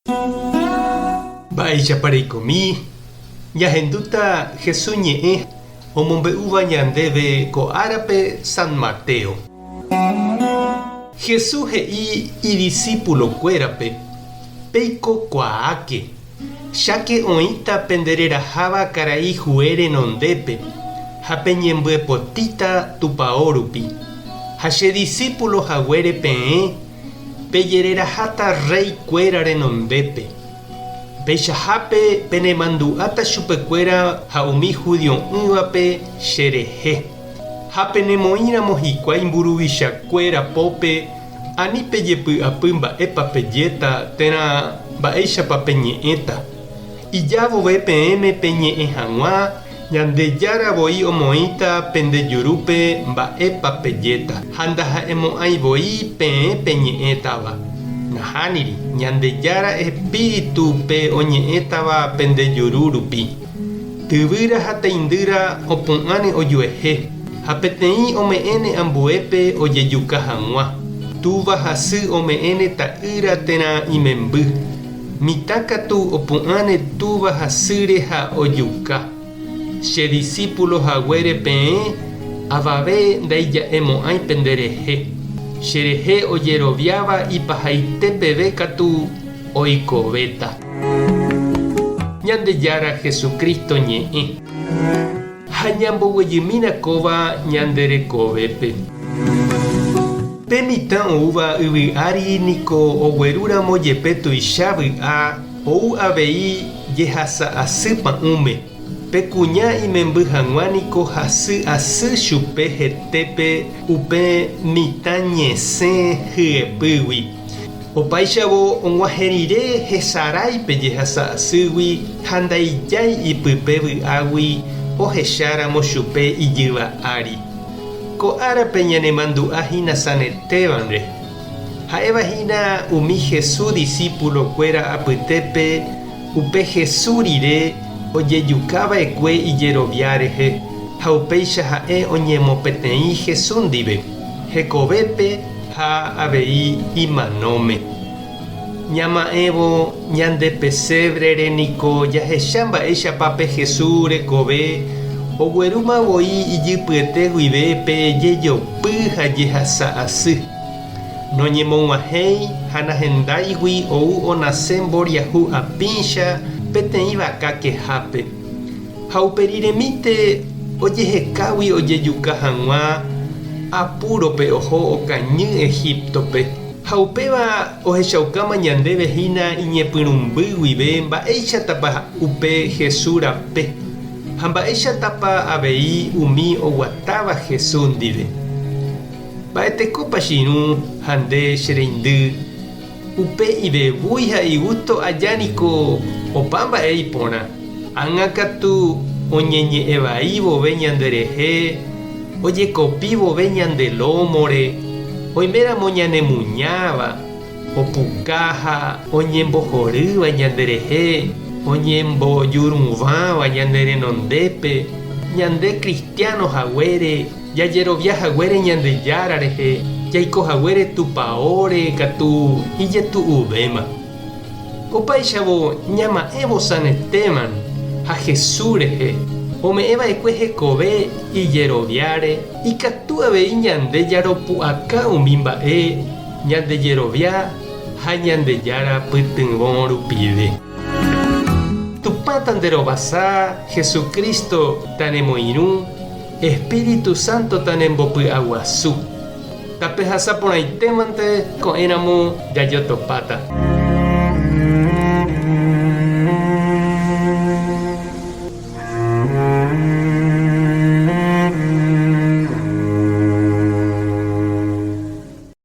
Mba'éichapa reikomi? Ñahendúta Jesús ñe'ẽ omombe'úva ñandéve ko árape San Mateo. Jesús he'i idisípulokuérape, Peiko kuaáke, cháke oĩta pendereraháva karai hue renondépe ha peñembyepotíta tupao rupi. Ha che disípulo haguére peẽ, Pejereraháta rréi kuéra renondépe. Peichahápe penemandu'áta chupekuéra ha umi judio'ỹvape che rehe. Ha penemoĩramo hikuái mburuvicha kuéra pópe, ani pejepy'apy mba'épa pejéta térã mba'éichapa peñe'ẽta. Ija vove peẽme peñe'ẽ hag̃ua, Ñandejára voi omoĩta pende jurúpe mba'épa pejéta, ha ndaha'emo'ãi voi peẽ peñe'ẽtava. Nahániri, Ñandejára espíritu pe oñe'ẽtava pende juru rupi. Tyvýra ha teindýra opu'ãne ojuehe, ha peteĩ ome'ẽne ambuépe ojejuka hag̃ua. Túva ha sy ome'ẽne ta'ýra térã imemby. Mitã katu opu'ãne túva ha sýre ha ojuka. Che disípulo haguére peẽ, avave ndaija'emo'ãi penderehe. Cherehe ojeroviáva ipahaite peve katu oikovéta. Ñandejára Jesucristo ñe'ẽ. Ha ñamboguejymína kóva ñande rekovépe. Pe mitã oúva yvy ári niko oguerúramo jepe tuicha vy'a ou avei jehasa asy pa'ũme. Pe kuña imemby hag̃ua niko hasy asy chupe hetépe upe mitã ñesẽ hyepýgui. Opáichavo og̃uahẽ rire hesarái pe jehasa asýgui ha ndaijái ipype vy'águi ohecháramo chupe ijyva ári. Ko árape ñanemandu'a hína San Esteban-re. Ha'éva hína umi Jesús disípulo-kuéra apytépe upe Jesús rire ojejuka va'ekue ijerovia rehe ha upéicha ha'e oñemopeteĩ Jesús ndive, hekovépe ha avei imanóme. Ñama'ẽvo ñande pesébrere niko jahecha mba'éichapa pe Jesús rekove oguerúma voi ijypyete guive pe jejopy ha jehasa asy. Noñemog̃uahẽi ha nahendáigui ou onase mboriahu apĩcha peteĩ vaka kehápe. Ha uperiremínte ojehekágui ojejuka hag̃ua apúrope oho okañy Egíptope. Ha upéva ohechaukáma ñandéve hína iñepyrũmby guive mba'éichatapa upe Jesús rape ha mba'éichatapa avei umi oguatáva Jesús ndive. Mba'etekópa che irũ ha nde che reindy? Upe ivevúi ha igústo aja niko opa mba'e iporã. Ág̃a katu oñeñe'ẽ vai vove ñanderehe, ojekopi vove ñande lómore, oiméramo ñanemuñáva, opuka ha oñembohorýva ñanderehe, oñembojuruvãva ñane renondépe, ñande kristiáno haguére, Jajerovia haguére Ñandejára rehe, jaiko haguére Tupaóre katu ijetu'uvéma. Opáichavo ñama'ẽvo San Esteban ha Jesús rehe, ome'ẽ va'ekue hekove ijeroviáre, ikatu avei ñande jaropu'aka umi mba'e ñande jerovia ha Ñandejára pytyvõ rupive. Tupã tanderovasa, Jesucristo tanemoirũ, Espíritu Santo tanembopy'aguasu. Tapehasa porãitémante ko'ẽramo jajotopáta.